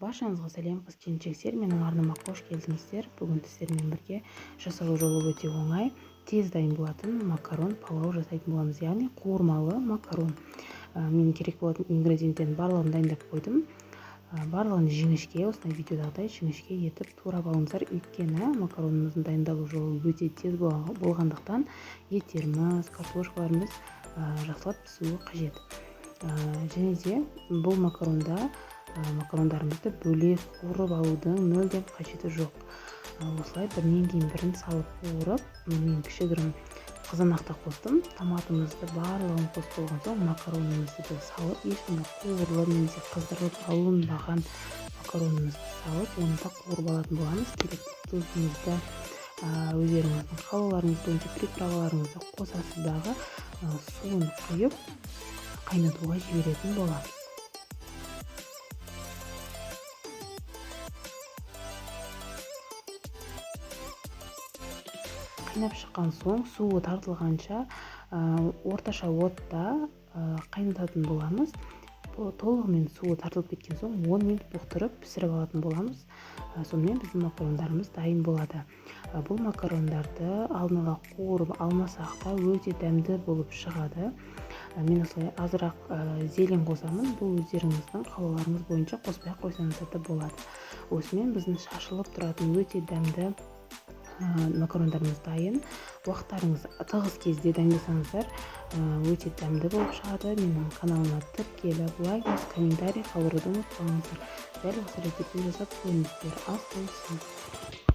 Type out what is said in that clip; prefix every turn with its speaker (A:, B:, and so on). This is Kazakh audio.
A: Баршаңызға сәлем, қыз келіншектер! Менің арнама қош келдіңіздер. Бүгін сіздермен бірге жасалу жолы өте оңай, тез дайын болатын макарон палау жасайтын боламыз, яғни қуырмалы макарон. Мен керек болатын ингредиенттердің барлығын дайындап қойдым. Барлығын жіңішке, осындай видеодағыдай жіңішке етіп турап алыңыздар. Өйткені макаронымыздың дайындалу жолы өте тез болғандықтан, еттеріміз, картошкаларымыз жақсылап пісуі қажет. Және де бұл макаронда макарондарымызды бөлек қуырып алудың мүлдем қажеті жоқ. Осылай бірінен кейін бірін салып қуырып, мен кішігірім қызанақ та қостым. Томатымызды барлығын қосып болған соң, макаронымызды да салып, ешқандай қуырылып немесе қыздырылып алынбаған макаронымызды салып, оны да қуырып алатын боламыз. Керекті тұзымызды, өздеріңіздің қалауларыңыз бойынша приправаларыңызды қосасыз дағы, суын құйып, қайнатуға жіберетін боламыз. Қайнап шыққан соң, суы тартылғанша орташа отта қайнататын боламыз. Толығымен суы тартылып кеткен соң, 10 минут бұқтырып, пісіріп алатын боламыз. Сонымен біздің макарондарымыз дайын болады. Бұл макарондарды алдын ала қуырып алмасақ та, өте дәмді болып шығады. Мен осылай азырақ зелень қосамын. Бұл өздеріңіздің қалауларыңыз бойынша, қоспай ақ қойсаңыздар да болады. Осымен біздің шашылып тұратын өте дәмді макарондарымыз дайын. Уақыттарыңыз тығыз кезде дайындасаңыздар, өте дәмді болып шығады. Менің каналыма тіркеліп, лайк басып, комментарий қалдыруды ұмытпаңыздар. Дәл осы рецептті жасап көріңіздер. Ас болсын!